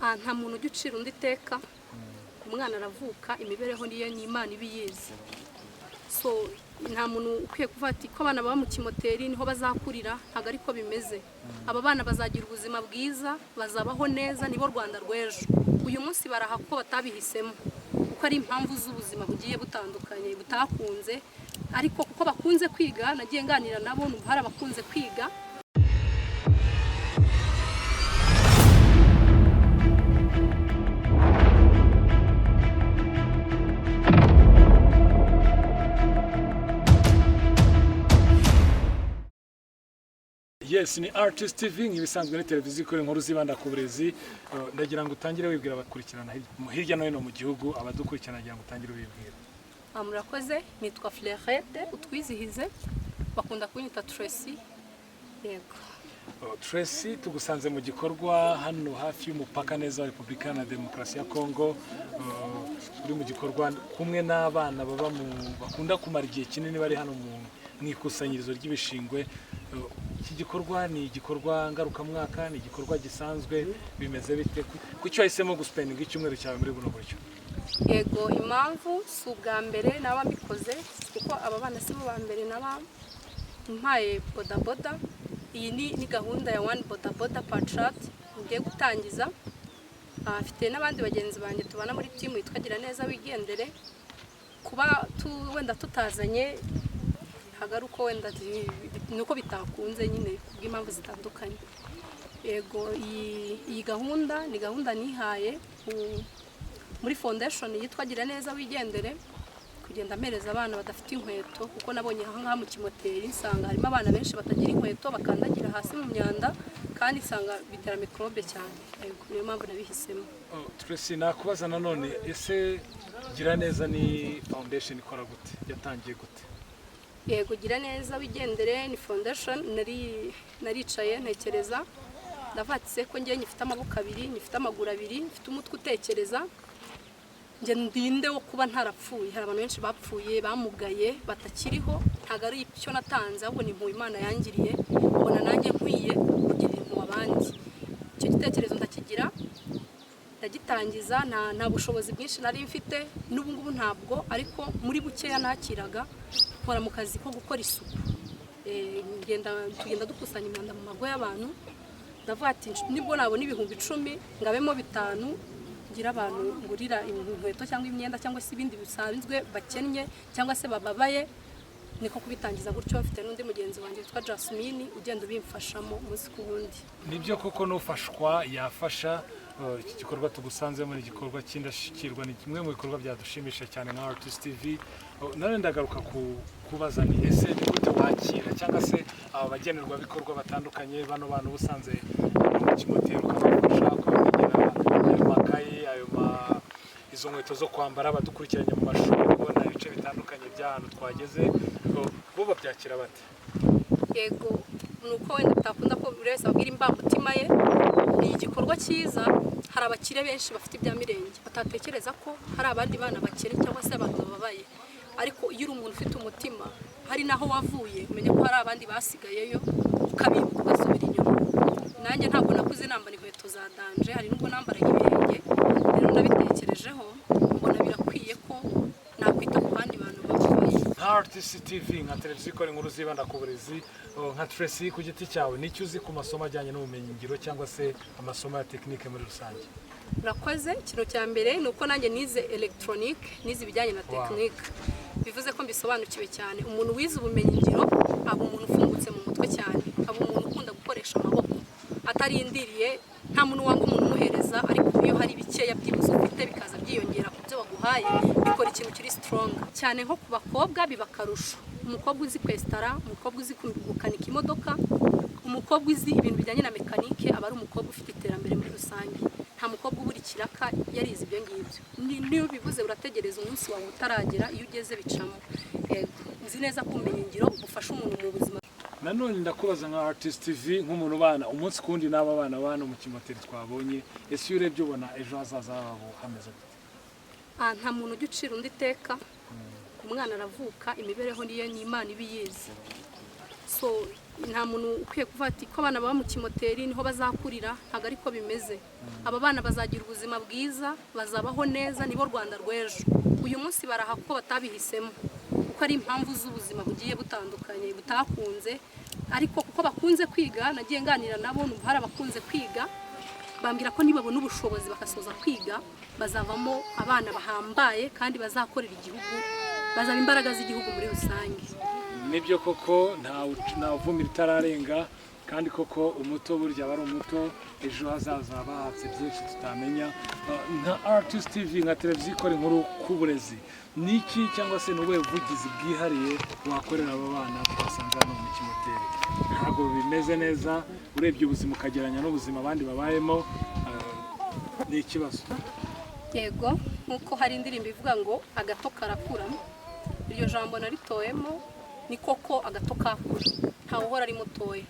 Nta muntu ujya ucira undi iteka. Umwana aravuka, imibereho niyo ni Imana iba iyizi. So nta muntu ukwiye kuvuga ati ko abana baba mu kimoteri niho bazakurira. Ntabwo ariko bimeze. Aba bana bazagira ubuzima bwiza, bazabaho neza, nibo Rwanda rw'ejo. Uyu munsi baraha kuko batabihisemo, kuko ari impamvu z'ubuzima bugiye butandukanye butakunze, ariko kuko bakunze kwiga, nagiye nganira nabo, numva hari abakunze kwiga. Yes, ni Artist TV nk'ibisanzwe, ni televiziyo ikora inkuru zibanda ku burezi. Ndagira ngo utangire wibwira abakurikirana hirya no hino mu gihugu, abadukurikirana, nagira ngo utangire wibwira. Murakoze, nitwa Fleurette Utwizihize, bakunda kunyita Tracy, yego. Oh, Tracy, tugusanze mu gikorwa hano hafi y'umupaka neza wa Repubulika Iharanira Demokarasi ya Kongo. Uri mu gikorwa kumwe n'abana baba mu bakunda kumara igihe kinini bari hano mu ikusanyirizo ry'ibishingwe. Iki gikorwa ni igikorwa ngarukamwaka, ni igikorwa gisanzwe, bimeze bite? Kuki wahisemo guspendinga icyumweru cyawe muri buno buryo? Yego, impamvu si ubwa mbere naba mbikoze, kuko aba bana si bo ba mbere naba mpaye bodaboda. Iyi ni gahunda ya One Bodaboda Per Child ngiye gutangiza. Mfite n'abandi bagenzi banjye tubana muri team yitwa Gira Neza Wigendere. Kuba wenda tutazanye ntabwo ari uko wenda ni uko bitakunze nyine kubw'impamvu zitandukanye. Yego, iyi gahunda ni gahunda nihaye muri foundation yitwa Gira Neza Wigendere, kugenda mpereza abana badafite inkweto, kuko nabonye aha ngaha mu kimoteri nsanga harimo abana benshi batagira inkweto, bakandagira hasi mu myanda, kandi nsanga bitera mikorobe cyane. Yego, niyo mpamvu nabihisemo. Oh, Tracy, nakubaza nanone, ese Gira Neza ni foundation ikora gute, yatangiye gute? Yego, Gira Neza Wigendere ni foundation naricaye ntekereza, ndavuga ko ngewe nyifite amaboko abiri, nyifite amaguru abiri, mfite umutwe utekereza, njye ndinde wo kuba ntarapfuye. Hari abantu benshi bapfuye, bamugaye, batakiriho. Ntabwo ari icyo natanze, ahubwo ni impuhwe Imana yangiriye, mbona nanjye nkwiye kugirira impuhwe abandi. Icyo gitekerezo ndakigira, ndagitangiza. Nta bushobozi bwinshi nari mfite, n'ubu ngubu ntabwo, ariko muri bukeya nakiraga nkora mu kazi ko gukora isuku. Tugenda dukusanya imyanda mu mago y'abantu. Ndavuga ati nibwo nabona 10,000, ngabemo 5 ngira abantu ngurira inkweto cyangwa imyenda cyangwa se ibindi bisanzwe bakennye cyangwa se bababaye. Niko kubitangiza gutyo. Mfite n'undi mugenzi wanjye witwa Jasmine ugenda ubimfashamo umunsi ku wundi. Nibyo koko, n'ufashwa yafasha. Iki gikorwa tugusanzemo ni igikorwa cy'indashyikirwa, ni kimwe mu bikorwa byadushimisha cyane nka Artist TV. None ndagaruka ku kubaza ni ese ni gute wakira cyangwa se aba bagenerwabikorwa batandukanye, bano bantu ubusanze mu kimoteri, ukabafasha, ukabamenyera ayo makaye, ayo ma izo nkweto zo kwambara, abadukurikiranye mu mashuri, ubona ibice bitandukanye by'ahantu twageze, bo babyakira bate? Yego, ni uko wenda bitakunda ko buri wese ababwira imbamutima ye. Ni igikorwa cyiza. Hari abakire benshi bafite ibya mirenge batatekereza ko hari abandi bana bakene cyangwa se abantu bababaye, ariko iyo uri umuntu ufite umutima, hari n'aho wavuye, umenya ko hari abandi basigayeyo, ukabibuka, ugasubira inyuma. Nanjye ntabwo nakuze nambara inkweto za danger, hari n'ubwo nambaraga ibirenge. Rero nabitekerejeho, mbona birakwiye ko nakwita ku bandi bantu bababaye. Nka Artist TV, nka televiziyo ikora inkuru zibanda ku burezi, nka Tracy ku giti cyawe, nicyo uzi ku masomo ajyanye n'ubumenyingiro cyangwa se amasomo ya tekinike muri rusange? Urakoze. Ikintu cya mbere ni uko nanjye nize elegitoronike, nize ibijyanye na tekinike, bivuze ko mbisobanukiwe cyane. Umuntu wize ubumenyingiro aba umuntu ufungutse mu mutwe cyane, aba umuntu ukunda gukoresha amaboko atarindiriye. Nta muntu wanga umuntu umuhereza, ariko iyo hari bikeya byibuze ufite bikaza byiyongera ku byo baguhaye, bikora ikintu kiri strong cyane. Nko ku bakobwa biba akarusho. Umukobwa uzi kwesitara, umukobwa uzi gukanika imodoka, umukobwa uzi ibintu bijyanye na mekanike, aba ari umukobwa ufite iterambere muri rusange. Nta mukobwa ubura ikiraka yarize ibyo ngibyo. Niyo bivuze urategereza umunsi wawe utaragera, iyo ugeze bicamo. Yego, nzi neza ko ubumenyingiro bufasha umuntu mu buzima. Nanone ndakubaza nka Artist TV, nk'umuntu ubana umunsi ku wundi n'aba bana bana mu kimoteri twabonye, ese iyo urebye ubona ejo hazaza habo hameze gute? Nta muntu ujya ucira undi iteka. Umwana aravuka, imibereho niyo ni Imana iba iyizi. So Nta muntu ukwiye kuvuga ati ko abana baba mu kimoteri niho bazakurira. Ntabwo ariko bimeze. Aba bana bazagira ubuzima bwiza, bazabaho neza, nibo Rwanda rw'ejo. Uyu munsi baraha kuko batabihisemo, kuko ari impamvu z'ubuzima bugiye butandukanye butakunze, ariko kuko bakunze kwiga, nagiye nganira nabo, numva hari abakunze kwiga, bambwira ko nibabona ubushobozi bagasoza kwiga bazavamo abana bahambaye kandi bazakorera igihugu, bazaba imbaraga z'igihugu muri rusange. Nibyo koko, nta vumbi ritararenga, kandi koko umuto burya aba ari umuto, ejo hazaza haba hahatse byinshi tutamenya. Nka Artist TV, nka televiziyo ikora inkuru ku burezi, ni iki cyangwa se ni ubuhe buvugizi bwihariye wakorera aba bana twasanze hano mu kimoteri? Ntabwo bimeze neza, urebye ubuzima ukagereranya n'ubuzima abandi babayemo, ni ikibazo. Yego, nk'uko hari indirimbo ivuga ngo "Agato karakura", iryo jambo naritoyemo. Ni koko agato kakura, ntawe uhora ari mutoya.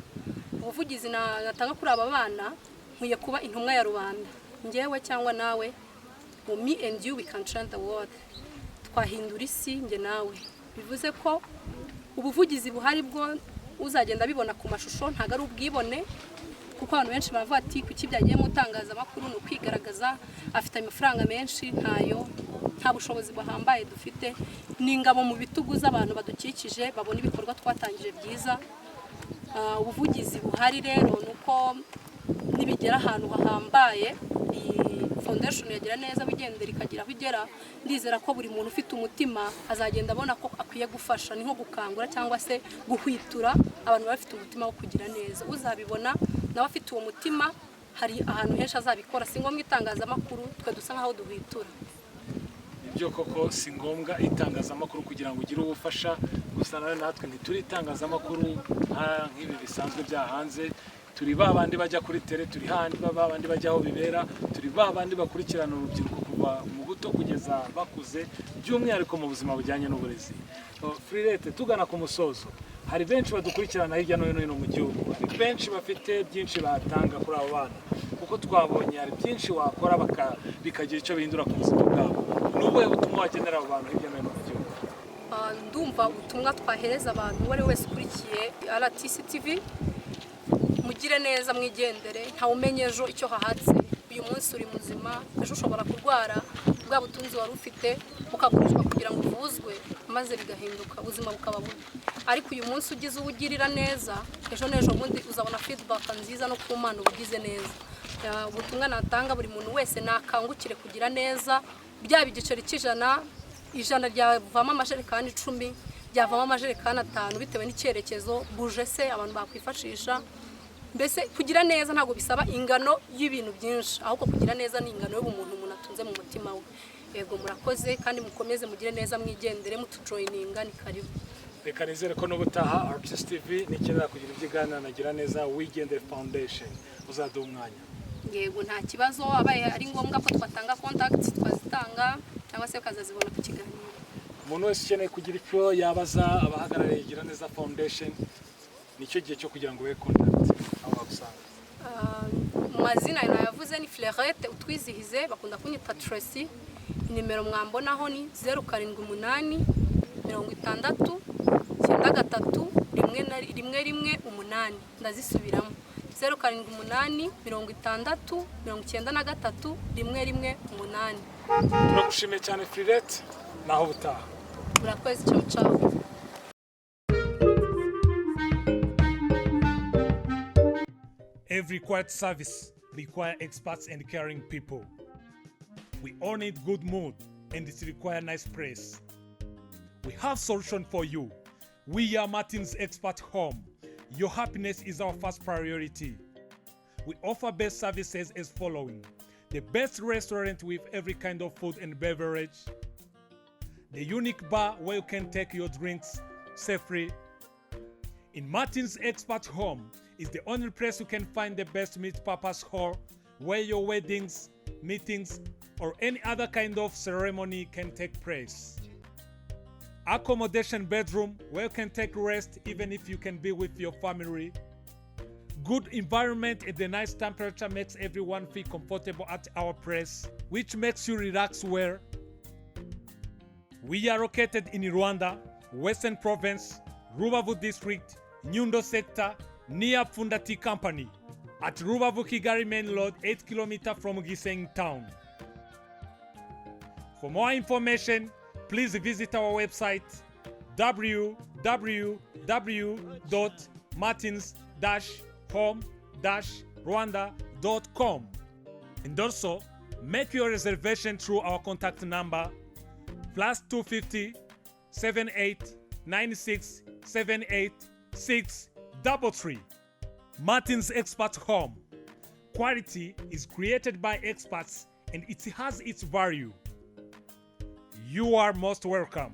Ubuvugizi natanga kuri aba bana, nkwiye kuba intumwa ya rubanda, njyewe cyangwa nawe, mu me and you, we can change the world, twahindura isi njye nawe. Bivuze ko ubuvugizi buhari bwo uzagenda abibona ku mashusho, ntabwo ari ubwibone, kuko abantu benshi baravuga ati kuki byagiye mu itangazamakuru, ni ukwigaragaza, afite amafaranga menshi. Ntayo, nta bushobozi buhambaye dufite. Ni ingabo mu bitugu z'abantu badukikije babona ibikorwa twatangije byiza. Ubuvugizi buhari rero ni uko nibigera ahantu hahambaye, iyi foundation yagira neza wigendera ikagira aho igera, ndizera ko buri muntu ufite umutima azagenda abona ko akwiye gufasha. Ni nko gukangura cyangwa se guhwitura abantu baba bafite umutima wo kugira neza. Uzabibona nawe afite uwo mutima, hari ahantu henshi azabikora, si ngombwa itangazamakuru, twe dusa nkaho duhwitura. Ibyo koko si ngombwa itangazamakuru kugira ngo ugire ubufasha. Gusa nawe natwe ntituri itangazamakuru nk'ibi bisanzwe bya hanze. Turi ba bandi bajya kuri terrain, turi handi ba bandi bajya aho bibera, turi ba bandi bakurikirana urubyiruko kuva mu buto kugeza bakuze, by'umwihariko mu buzima bujyanye n'uburezi. Frirete, tugana ku musozo, hari benshi badukurikirana hirya no hino mu gihugu, hari benshi bafite byinshi batanga kuri abo bana, kuko twabonye hari byinshi wakora bikagira icyo bihindura ku buzima bwabo. Ni ubuhe butumwa wagenera abo bantu hirya no hino mu gihugu? Ndumva ubutumwa twahereza abantu, uwo ari we wese ukurikiye RTC TV, mugire neza mwigendere, ntawe umenya ejo icyo hahatse. Uyu munsi uri muzima, ejo ushobora kurwara, bwa butunzi wari ufite bukagurishwa kugira ngo uvuzwe, maze bigahinduka, ubuzima bukaba bubi. Ariko uyu munsi ugize uwo ugirira neza, ejo n'ejo bundi uzabona feedback nziza no ku Mana uba ugize neza. Ubutumwa natanga, buri muntu wese nakangukire kugira neza, byaba igiceri cy'ijana, ijana ryavamo amajerekani 10, ryavamo amajerekani 5, bitewe n'icyerekezo buje se abantu bakwifashisha. Mbese kugira neza ntabwo bisaba ingano y'ibintu byinshi, ahubwo kugira neza ni ingano y'ubumuntu umuntu atunze mu mutima we. Yego, murakoze kandi mukomeze mugire neza mwigendere, mutujoininga ni karibu. Reka nizere ko n'ubutaha Artist TV nikenera kugira ibyo iganira na Giraneza Wigendere Foundation uzaduha umwanya. Yego, nta kibazo. Abaye ari ngombwa ko twatanga contact twazitanga, cyangwa se bakazazibona ku kiganiro. Umuntu wese ukeneye kugira icyo yabaza abahagarariye Giraneza Foundation, nicyo gihe cyo kugira ngo ube contact aho bagusanga. Mu mazina nayavuze, ni Fleurette Utwizihize, bakunda kunyita Tracy. Nimero mwambonaho ni 0786 93 1 1 1 8. Ndazisubiramo: 0786 93 1 1 8. Turagushimiye cyane Fleurette, naho ubutaha. Murakoze, ciao ciao. Every quiet service require experts and caring people. We all need good mood and it require nice place. We have solution for you. We are Martin's Expert Home. Your happiness is our first priority. We offer best services as following: the best restaurant with every kind of food and beverage, the unique bar where you can take your drinks safely. In Martin's Expert Home is the only place you can find the best meat purpose hall where your weddings, meetings, or any other kind of ceremony can take place. Accommodation bedroom where you can take rest even if you can be with your family. Good environment and the nice temperature makes everyone feel comfortable at our place, which makes you relax well. We are located in Rwanda, Western Province, Rubavu District. Nyundo Sector, near Pfunda Tea Company, at Rubavu Kigali Main Road, 8 km from Gisenyi Town. For more information, please visit our website www.martins-home-rwanda.com, and also make your reservation through our contact number +250 78 96 78 633. Martin's Expert Home. Quality is created by experts and it has its value. You are most welcome.